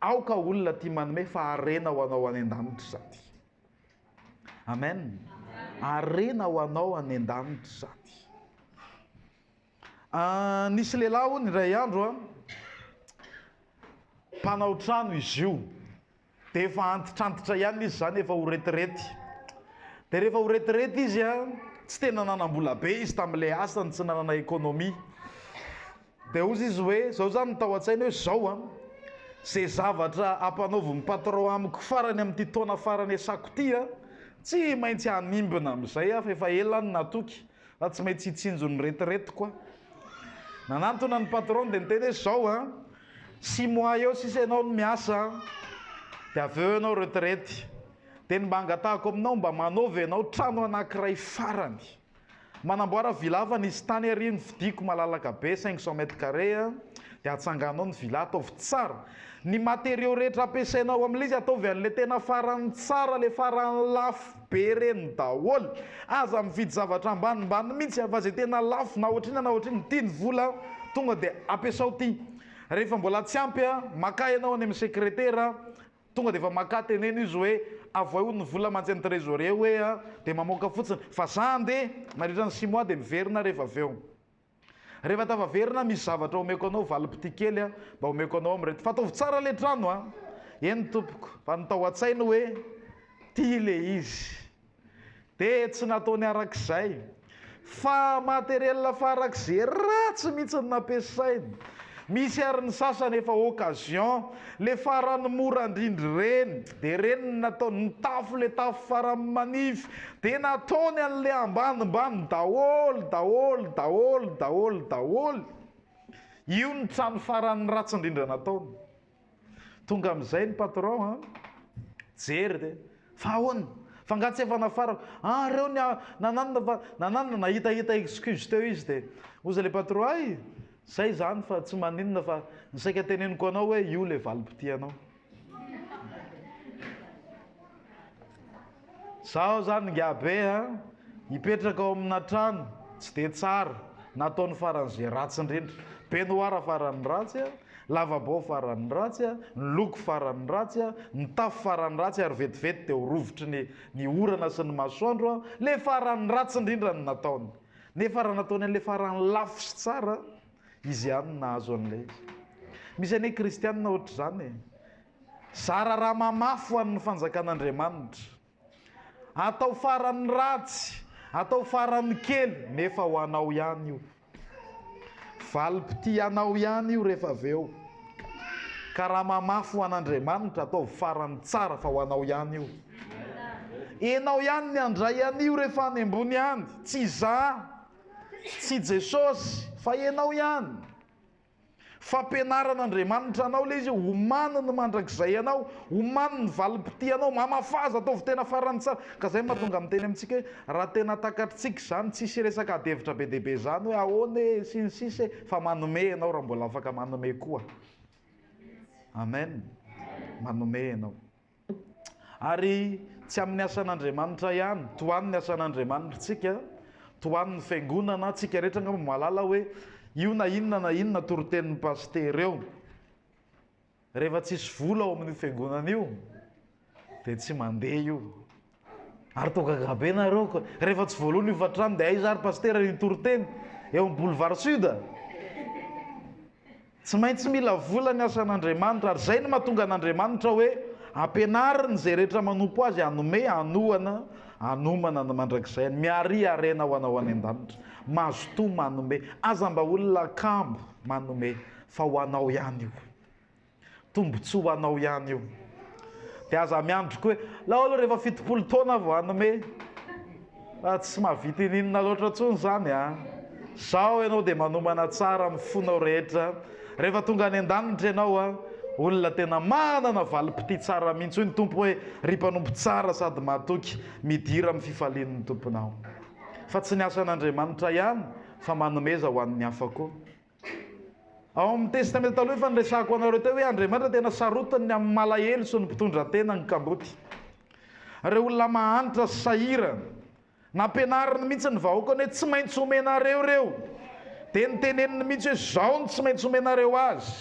Aoka olona tia manome fa harena ho anao any an-danitra izany. Amen. Harena ho anao any an-danitra izany. Ah, nisy lehilahy hono indray andro a, mpanao trano izy io. Dia efa antitrantitra ihany izy izany, efa ho retirety. Dia rehefa ho retirety izy a, tsy tena nanam-bola be izy tamin'ilay asany, tsy nanana économie. Dia hozy izy hoe, izao izany ny tao an-tsainy hoe izao an, izay zavatra ampanaovin'ny patron amiko farany amin'ity taona farany iasako ity an, tsy maintsy hanimbina amin'izay aho fa efa ela aho no natoky fa tsy maintsy hitsinjo ny retiretiko aho. Nanantona ny patron dia niteny hoe izao an, six mois eo sisa ianao no miasa an, dia avy eo ianao retraite. Dia ny mba angatahako aminao mba manaova ianao trano anankiray farany. Manamboara villa fa nisy tany ary novidiako malalaka be 500 mètres carrés an, dia atsanganao ny villa ataovy tsara. Ny matériaux rehetra ampiasainao amin'ilay izy ataovy an'ilay tena farany tsara, ilay farany lafo be ireny daholo. Aza mividy zavatra ambanimbany mihitsy fa izay tena lafo na ohatr'inona na ohatr'inona, ity ny vola tonga dia ampiasao ity. Rehefa mbola tsy ampy, makà ianao any amin'ny sekretera, tonga dia efa makà teneno izy hoe avoay hono ny vola mantsy any trésorier hoe dia mamoaka fotsiny fa za andeha mandritra ny six mois dia miverina rehefa avy eo. Rehefa tafaverina misy zavatra omeko anao valim-pitia kely a, mba omeko anao amin'ireto. Fa ataovy tsara ilay trano a! Eny tompoko, fa ny tao an-tsainy hoe tia ilay izy. Dia tsy nataony arak'izay. Fa matériel farak'izay ratsy mihitsy no nampiasainy. Misy ary ny sasany efa occasion, le farany mora indrindra ireny, dia ireny no nataony, ny tafo le tafo farany manify, dia nataony an'le ambanimbany daholo, daholo, daholo, daholo, daholo. Io ny trano farany ratsy indrindra nataony. Tonga amin'izay ny patron an, jery dia, fa ahoana? Fa angaha tsy efa nafarako? Ah, reo ny nananona fa nananona, nahitahita excuse teo izy dia, hozy le patron, ay! Zay izany fa tsy maninona fa ny saika teneniko anao hoe io le valim-pitianao. Zaho zany ingahy be a, hipetraka ao amina trano tsy dia tsara, nataony faran'izay ratsy indrindra. Baignoire faran'ny ratsy a, lavabo faran'ny ratsy a, ny loko faran'ny ratsy a, ny tafo faran'ny ratsy ary vetivety dia ho rovitry ny ny orana sy ny masoandro a, le faran'ny ratsy indrindra no nataony. Nefa raha nataony an'ilay farany lafo sy tsara, izy ihany no nahazo an'ilay izy. Misy anie kristianina ohatr'izany e. Zara raha mamafy ho an'ny fanjakan'Andriamanitra. Atao farany ratsy, atao farany kely, nefa ho anao ihany io. Valim-pitia anao ihany io rehefa avy eo. Ka raha mamafy ho an'Andriamanitra, ataovy farany tsara fa ho anao ihany io. Enao ihany ny handray an'io rehefa any ambony any, tsy izaho, tsy Jesosy, fa enao ihany. Fampianaran'Andriamanitra anao ilay izy, omano ny mandrakizay anao, omano ny valim-pitia anao, mamafaza, ataovy tena farany tsara. Ka izay no mahatonga miteny amintsika hoe, raha tena takatritsika izany, tsisy resaka ady hevitra be dia be izany hoe ahoana e, sy ny sisa e, fa manome ianao raha mbola afaka manome koa. Amen. Manome ianao. Ary tsy amin'ny asan'Andriamanitra ihany, tohano ny asan'Andriamanitra tsika, tohano ny fiangonana, tsika rehetra angamba mahalala hoe io na inona na inona toritenin'ny pasitera eo, rehefa tsisy vola ao amin'io fiangonana io dia tsy mandeha io. Ary toa gaga be nareo ko, rehefa tsy voaloa ny hofantrano dia aiza ary pasitera ny toriteny? Eo amin'ny boulevard sud? Tsy maintsy mila vola ny asan'Andriamanitra ary izay no mahatonga an'Andriamanitra hoe ampianariny izay rehetra manompo azy hanome, hanohana, hanomana ny mandrakizay. Miaria harena ho anao any an-danitra. Mazotoa manome. Aza mba olona kamo manome fa ho anao ihany io. Tombotsoa ho anao ihany io. Dia aza miandry koa hoe, laolo rehefa 70 taona vao hanome. Fa tsy mahavita ininona loatra intsony izany an. Zao ianao dia manomana tsara amin'ny fonao rehetra. Rehefa tonga any an-danitra ianao an, olona tena manana valim-pitia tsara mihitsy. Hoy ny Tompo hoe, ry mpanompo tsara sady mahatoky, midira amin'ny fifalian'ny Tomponao. Fa tsy ny asan'Andriamanitra ihany, fa manomeza ho an'ny hafa koa. Ao amin'ny Testamenta Taloha efa niresahako anareo teo hoe Andriamanitra tena sarotiny ny amin'ny malahelo sy ny mpitondra tena ny kamboty. Ireo olona mahantra sy sahirana. Nampianariny mihitsy ny vahoakany hoe tsy maintsy omenareo ireo. Dia niteneniny mihitsy hoe izao no tsy maintsy omenareo azy.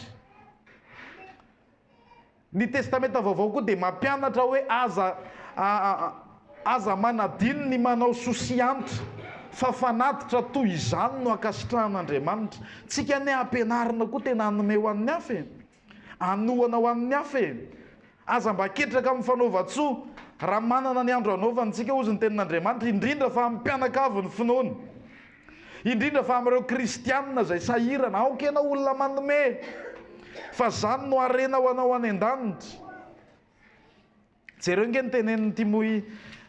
Ny Testamenta Vaovao koa dia mampianatra hoe aza aza manadino ny manao soa sy antra, fa fanatitra toy izany no ankasitrahan'Andriamanitra. Tsika anie ampianarina koa tena hanome ho an'ny hafa e! Hanohana ho an'ny hafa e! Aza mba ketraka amin'ny fanaovan-tsoa raha manana ny andro hanaovana tsika hozy ny tenin'Andriamanitra, indrindra fa amin'ny mpianakavy ny finoana. Indrindra fa amin'ireo kristianina izay sahirana, aoka ianao olona manome, fa izany no harena ho anao any an-danitra. Jereo ange ny tenenin'i Timoy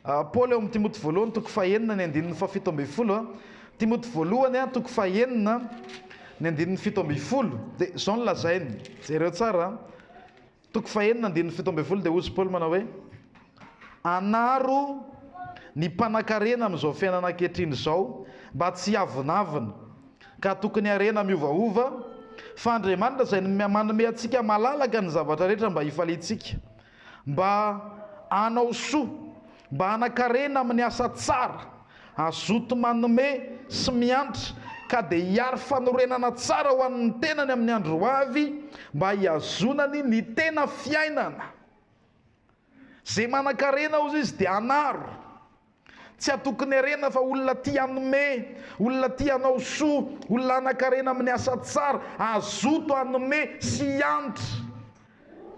Paoly ao amin'ny Timoty voalohany toko fahenina ny andininy fahafito ambin'ny folo. Timoty voalohany toko fahenina ny andininy 17 dia izao no lazainy. Jereo tsara. Toko fahenina andininy 17 dia hozy Paoly manao hoe, Anaro ny mpanankarena amin'izao fiainana ankehitriny izao mba tsy hiavonavona, ka tokony harena miovaova, fa Andriamanitra izay manome antsika malalaka ny zavatra rehetra mba hifaliantsika, mba hanao soa, mba hanan-karena amin'ny asa tsara, Hazoto manome sy miantra, ka dia hiary fanorenana tsara ho an'ny tenany amin'ny andro ho avy, mba hihazonany ny tena fiainana. Izay manan-karena, hozy izy, dia hanaro. Tsy hatokony harena fa olona tia hanome, olona tia hanao soa, olona hanan-karena amin'ny asa tsara, hazoto hanome sy hiantra.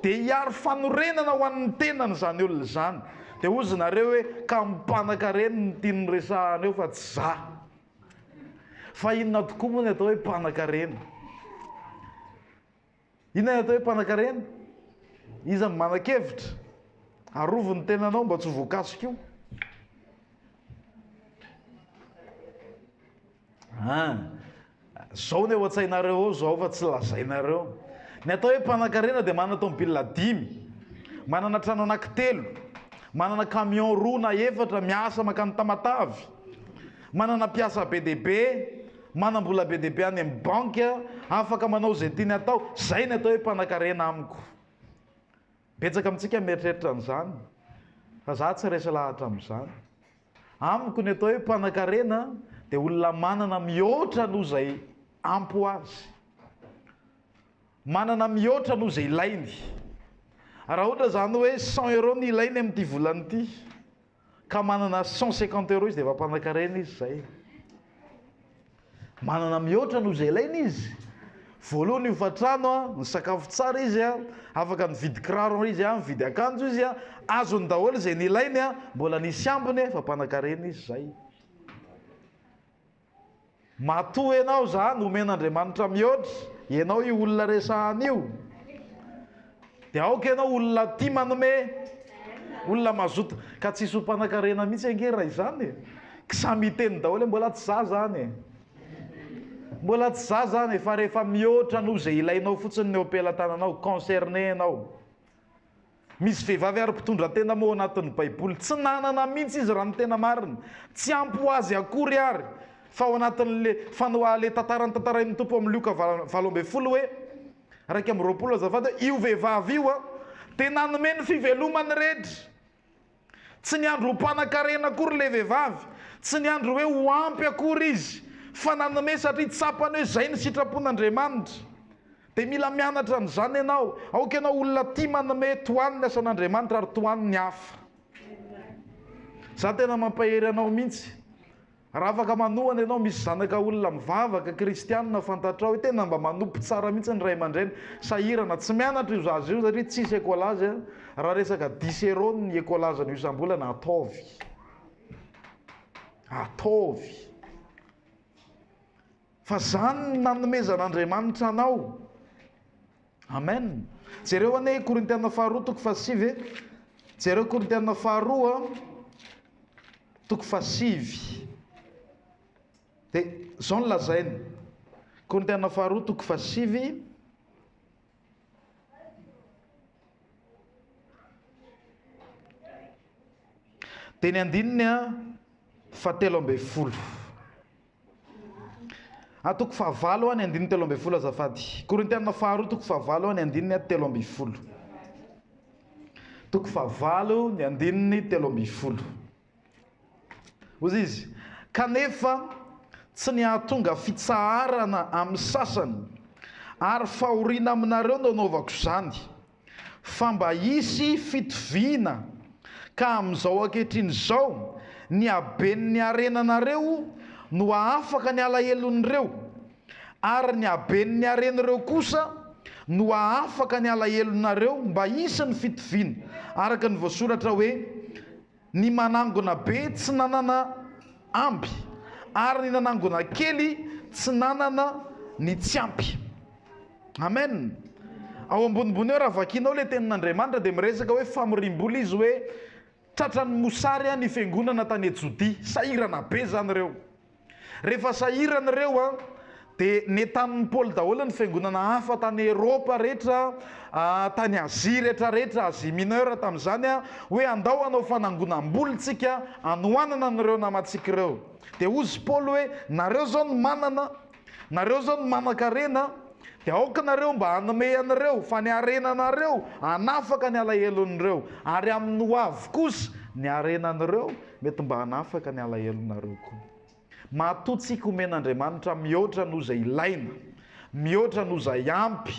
Dia hiaro fanorenana ho an'ny tenany izany olona izany. Dia hozy nareo hoe ka mpanankarena no tiany resahana eo fa tsy za. Fa inona tokoa moa ny atao hoe mpanankarena? Inona ny atao hoe mpanankarena? Iza no manan-kevitra? Arovy ny tenanao mba tsy ho voakasika io. Ah, zao ny ao an-tsainareo ao zao fa tsy lazainareo. Ny atao hoe mpanankarena dia manana tomobile dimy, manana trano anankitelo, manana camion roa na efatra miasa mankany Tamatave, manana mpiasa be dia be. manam-bola be dia be any amin'ny banky, afaka manao izay tiany atao, izay ny atao hoe mpanankarena amiko. Betsaka amintsika mieritreritra an'izany, fa za tsy resy lahatra amin'izany. Amiko ny atao hoe mpanankarena dia olona manana mihoatra noho izay ampy ho azy. Manana mihoatra noho izay ilainy. Raha ohatra izany hoe 100 euros ny ilainy amin'ity volana ity, ka manana 150 euros izy dia efa mpanankarena izy izay. Manana mihoatra noho izay ilainy izy. Voalohany ny hofantrano, nisakafo tsara izy, afaka nividy kiraro izy, nividy akanjo izy, azony daholo izay nilainy, mbola nisy ambiny, efa mpanankarena izy izay. Matoa ianao izany omen'Andriamanitra mihoatra, ianao io olona resahana io, dia aoka ianao olona tia manome, olona mazoto, ka tsisy ho mpanankarena mihitsy ange raha izany e! Samy hiteny daholo hoe mbola tsy za zany e! Mbola tsy za zany e! Fa rehefa mihoatra noho izay ilainao fotsiny ny eo am-pelatananao, concerné ianao. Misy vehivavy ary mpitondra tena moa ao anatin'ny baiboly, tsy nanana mihitsy izy raha ny tena marina, tsy ampy ho azy akory ary, fa ao anatin'le fanoa le tantara notantarain'ny Tompo amin'ny Lioka 18 hoe, 21 azafady hoe, io vehivavy io an, dia nanome ny fivelomany rehetra. Tsy niandry ho mpanan-karena akory ilay vehivavy, tsy niandry hoe ho ampy akory izy, fa nanome satria tsapany hoe izay ny sitrapon'Andriamanitra. Dia mila mianatra an'izany ianao. Aoka ianao olona tia manome, tohano ny asan'Andriamanitra ary tohano ny hafa. Izaho tena mampahery anao mihitsy. Raha afaka manohana ianao, misy zanaka olona mivavaka, kristianina fantatrao hoe tena mba manompo tsara mihitsy ny ray aman-dreny, sahirana, tsy mianatra io zaza io satria tsisy écolage, raha resaka dix euros ny écolage-nao isam-bolana, ataovy. Ataovy. Fa zany no nanomezan'Andriamanitra anao. Amen. Jereo anie Korintiana faharoa toko fahasivy e. Jereo Korintiana faharoa toko fahasivy. Dia zao no lazainy. Korintiana faharoa toko fahasivy. Dia ny andininy fahatelo ambin'ny folo. A toko fahavalo ny andininy 13 azafady. Korintiana faharoa toko fahavalo ny andininy 13. Toko fahavalo ny andininy 13. Hoy izy, kanefa tsy ny hahatonga fitsaharana amin'ny sasany ary fahoriana aminareo no anaovako izany, fa mba hisy fitoviana, ka amin'izao ankehitriny izao ny haben'ny harenanareo no hahafaka ny alahelon'ireo, ary ny haben'ny haren'ireo kosa no hahafaka ny alahelonareo, mba hisy ny fitoviana, araka ny voasoratra hoe, Ny manangona be tsy nanana amby, ary ny nanangona kely tsy nanana ny tsy ampy. Amen. Ao ambonimbony eo raha vakianao ilay tenin'Andriamanitra dia miresaka hoe famoriam-bola izy hoe tratran'ny mosary ny fiangonana tany Jodia. Sahirana be izany ireo. Rehefa sahirana ireo dia nentanin'i Paoly daholo ny fiangonana hafa tany Eropa rehetra, tany Azia rehetra rehetra, Asie Mineure tamin'izany, hoe andao hanao fanangonam-bola isika hanohanana an'ireo namantsika ireo. Dia hozy Paoly hoe nareo izao no manana, nareo izao no manan-karena, dia aoka nareo mba hanome an'ireo, fa ny harenanareo hanafaka ny alahelon'ireo, ary amin'ny ho avy kosa ny harenan'ireo mety mba hanafaka ny alahelonareo koa. Matoa tsika omen'Andriamanitra mihoatra noho izay ilaina, mihoatra noho izay ampy,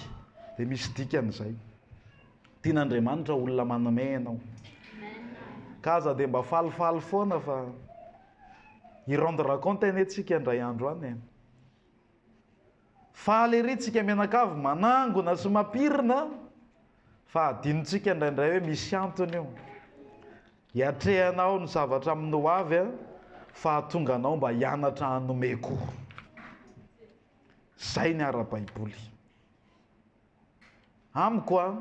dia misy dikany izay. Tian'Andriamanitra olona manome ianao. Ka aza dia mba falifaly foana fa hi-rendre compte anie tsika indray andro any e. Faly ery tsika mianakavy manangona sy mampirina fa adinontsika indraindray hoe misy antony io. Hiatrehanao ny zavatra amin'ny ho avy fa hahatonga anao mba hianatra hanome koa. Izay ny ara-baiboly. Amiko an,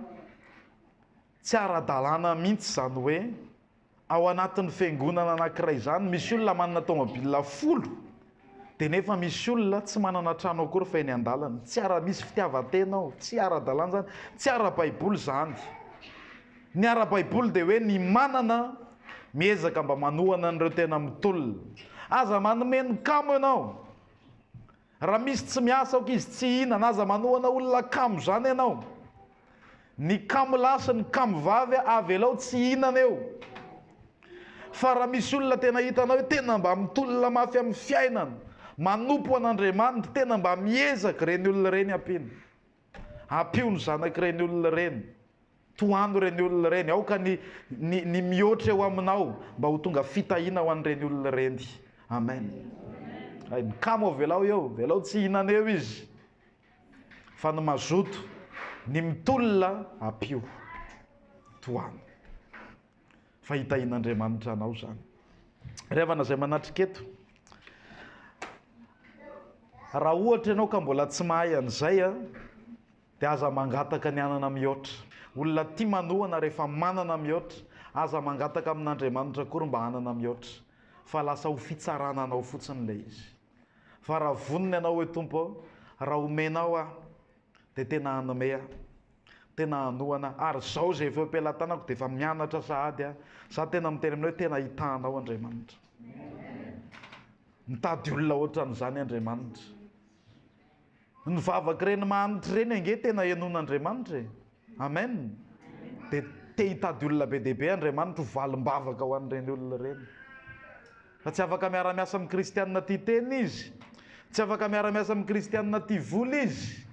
tsy ara-dalàna mihitsy izany hoe ao anatin'ny fiangonana anankiray izany misy olona manana tomobile 10 dia nefa misy olona tsy manana trano akory fa eny an-dalana. Tsy ara, misy fitiavan-tena ao, tsy ara-dalàna izany, tsy ara-baiboly izany. Ny ara-baiboly dia hoe ny manana miezaka mba manohana an'ireo tena mitolona. Aza manome ny kamo ianao. Raha misy tsy miasa aoka izy tsy hihinana, aza manohana olona kamo izany ianao. Ny kamo lahy sy ny kamo vavy avelao tsy hihinana eo. Fa raha misy olona tena hitanao hoe tena mba mitolona mafy amin'ny fiainana, manompo an'Andriamanitra, tena mba miezaka, ireny olona ireny ampiana. Ampio ny zanak'ireny olona ireny. Tohano ireny olona ireny. Aoka ny, ny, ny mihoatra eo aminao mba ho tonga fitahiana ho an'ireny olona ireny. Amen. Ay, ny kamo avelao eo, avelao tsy hihinana eo izy. Fa ny mazoto, ny mitolona, ampio. Tohano. Fa hitahian'Andriamanitra anao izany. Ry havana izay manatrika eto, raha ohatra ianao ka mbola tsy mahay an'izay, dia aza mangataka ny hanana mihoatra. Olona tia manohana rehefa manana mihoatra, aza mangataka amin'Andriamanitra akory mba hanana mihoatra, fa lasa ho fitsarana anao fotsiny ilay izy. Fa raha vonona ianao hoe Tompo ô, raha omenao aho, dia tena hanome aho, tena hanohana aho, ary izao izay efa eo am-pelatanako dia efa mianatra sahady aho, za tena miteny aminao hoe tena hitahanao Andriamanitra. Mitady olona ohatran'izany Andriamanitra. Ny vavak'ireny mahantra ireny ange tena henoin'Andriamanitra e! Amen! Dia te hitady olona be dia be Andriamanitra ho valim-bavaka ho an'ireny olona ireny. Fa tsy afaka miara-miasa amin'ny kristianina tia tena izy, tsy afaka miara-miasa amin'ny kristianina tia vola izy,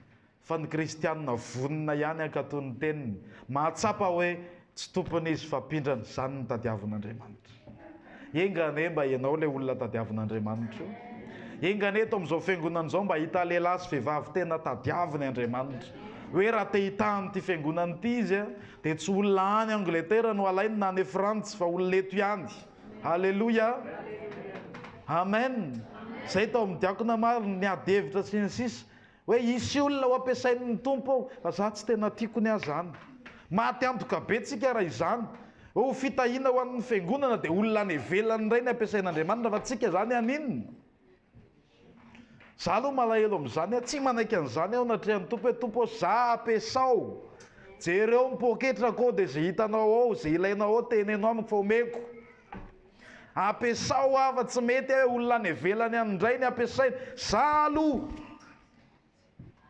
fa ny kristianina vonona ihany hankatò ny teniny, mahatsapa hoe tsy tompony izy fa mpindrana, izany no tadiavin'Andriamanitra. Enga anie mba ianao ilay olona tadiavin'Andriamanitra io. Enga anie eto amin'izao fiangonana izao mba hahita lehilahy sy vehivavy tena tadiaviny Andriamanitra. Hoe raha te hitaha an'ity fiangonana ity izy dia tsy olona any Angletera no alainy na any Frantsa fa olona eto ihany. Haleloia! Amen! Izay tao amin'ny diakona maro niady hevitra sy ny sisa. Hoe hisy olona ho ampiasain'ny Tompo ao, fa za tsy tena tiako ny ahy zany. Maty antoka be tsika raha izany. Hoe ho fitahiana ho an'ny fiangonana dia olona any ivelany indray ny ampiasain'Andriamanitra fa tsika zany haninona? Za aloha malahelo amin'izany aho, tsy manaiky an'izany aho anatrehan'ny Tompo hoe Tompo ô za ampiasao, jereo ny poketrako ao dia izay hitanao ao, izay ilainao ao teneno amiko fa omeko. Ampiasao aho fa tsy mety hoe olona any ivelany any indray ny ampiasaina. Za aloha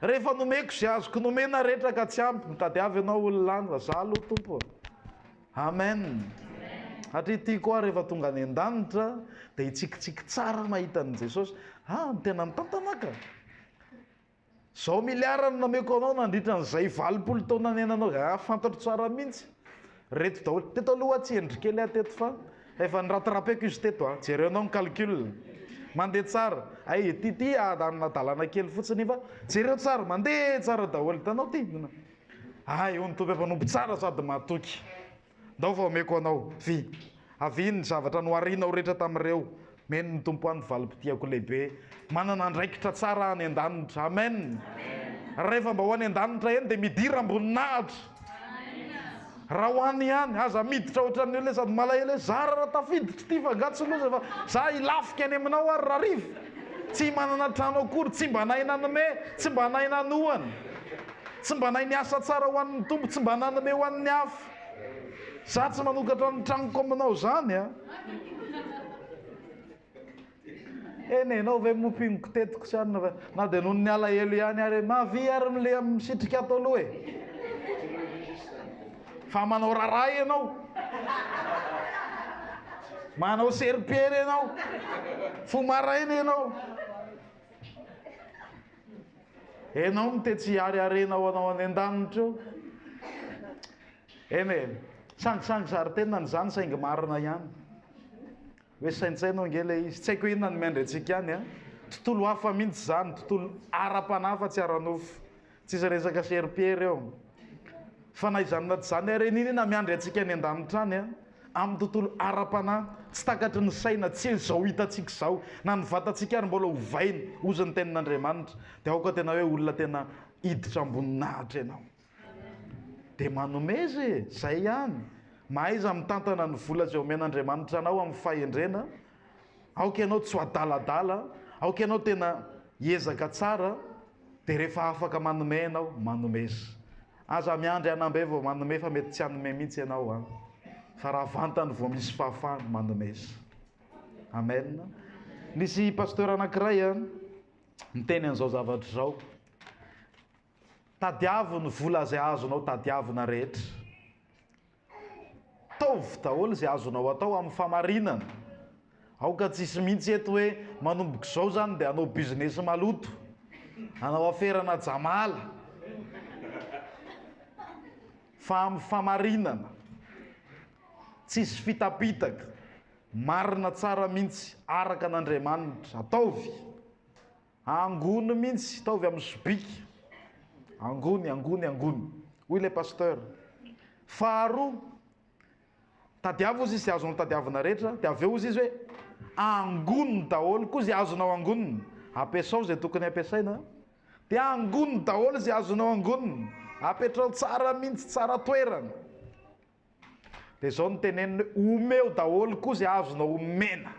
rehefa nomeko izay azoko nomena rehetra ka tsy ampy, mitadiava ianao olona any fa za aloha Tompo a. Amen. Satria tiako aho rehefa tonga any an-danitra dia hitsikitsiky tsara mahita an'i Jesosy. Ah, tena mitantana ka. Zao milliard no nameko anao nandritra an'izay 80 taona niainanao zay, ah fantatro tsara mintsy reto daholo, teto aloha tsy hendry kely aho teto fa efa ni-rattraper-ko izy teto ah, jereo anao ny calcul, mandeha tsara, ay ity ty adalana kely fotsiny fa jereo tsara, mandeha tsara daholo, hitanao ty, ay hoy ny Tompo efa mpanompo tsara sady mahatoky. Ndao fa omeko anao, vy. Avia ny zavatra noharinao rehetra tamin'ireo. Meno ny Tompo ahy ny valim-pitiako lehibe. Manana andraikitra tsara aho any an-danitra. Amen. Rehefa mba ho any an-danitra eny dia midira am-boninahitra. Raha ho any ihany, aza miditra ohatran'ny olona sady malahelo hoe zara raha tafiditra ity fa angaha tsy loza fa za hilafika any aminao ary rahariva. Tsy manana trano akory, tsy mba nahay nanome, tsy mba nahay nanohana. Tsy mba nahay niasa tsara ho an'ny Tompo, tsy mba nanome ho an'ny hafa. Za tsy manokatra ny tranoko aminao zany a! Eny e, enao ve moa mpinoko tetiko sy anona fa na dia noho ny alahelo ihany ary e, mavia ary mle misitrika ato aloha e! Fa manao raharaha ianao, manao seripiery ianao, fo maraina ianao. Enao no te tsy hiary harena ho anao any an-danitra eo. Eny e, sangisangy zary tenany izany saingy marina ihany. Hoe saintsaino ange ilay izy. Tsy haiko hoe inona no miandry antsika any an. Tontolo hafa mihitsy izany, tontolo ara-panahy fa tsy ara-nofo. Tsisy resaka serpillère eo. Fa na izany na tsy izany ary n'inona miandry antsika any an-danitra any an, amin'ny tontolo ara-panahy, tsy takatry ny saina, tsy izao hitantsika izao, na ny vatantsika ary mbola hovaina, hozy ny tenin'Andriamanitra, dia aoka tena hoe olona tena hiditra am-boninahitra ianao. Dia manomeza e, izay ihany. Mahaiza mitantana ny vola izay omen'Andriamanitra anao amin'ny fahendrena, aoka ianao tsy ho adaladala, aoka ianao tena hiezaka tsara, Dia rehefa afaka manome ianao, manomeza. Aza miandry hanambe vao manome fa mety tsy hanome mihitsy ianao an. Fa raha vantany vao misy fahafahana, manomeza. Amen. Nisy pasteur anankiray an. Miteny an'izao zavatra izao, Tadiavo ny vola izay azonao tadiavina rehetra. Ataovy daholo izay azonao atao amin'ny famarinana. Aoka tsy hisy mihitsy eto hoe manomboka izao izany dia hanao business maloto, hanao aferana jamala. Fa amin'ny famarinana, tsisy fitapitaka, marina tsara mihitsy, araka an'Andriamanitra. Ataovy. Angony mihitsy, ataovy amin'ny sobika. Angony, angony, angony. Hoy ilay pasteur. Faharoa, tadiavo hozy izy izay azonao tadiavina rehetra, dia avy eo hozy izy hoe, angony daholo koa izay azonao angonina. Ampiasao izay tokony hampiasaina, dia angony daholo izay azonao angonina. Apetrao tsara mihitsy, tsara toerana. Dia izao no teneniny hoe, omeo daholo koa izay azonao omena.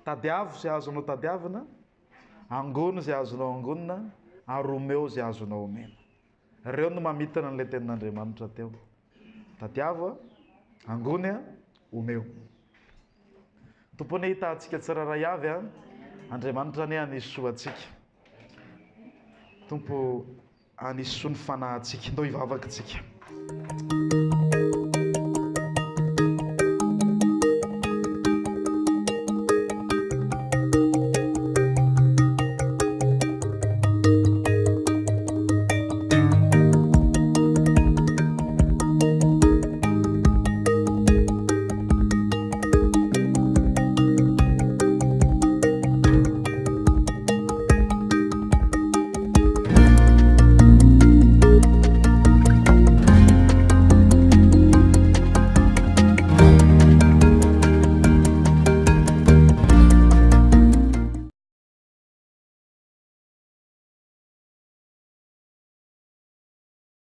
Tadiavo izay azonao tadiavina, angony izay azonao angonina, ary omeo izay azonao omena. Ireo no mamintina an'ilay tenin'Andriamanitra teo. Tadiavo, angony, omeo. Tompo anie hitahantsika tsirairay avy an. Andriamanitra anie hanisy soa antsika. Tompo hanisy soa ny fanahintsika. Ndao hivavaka tsika.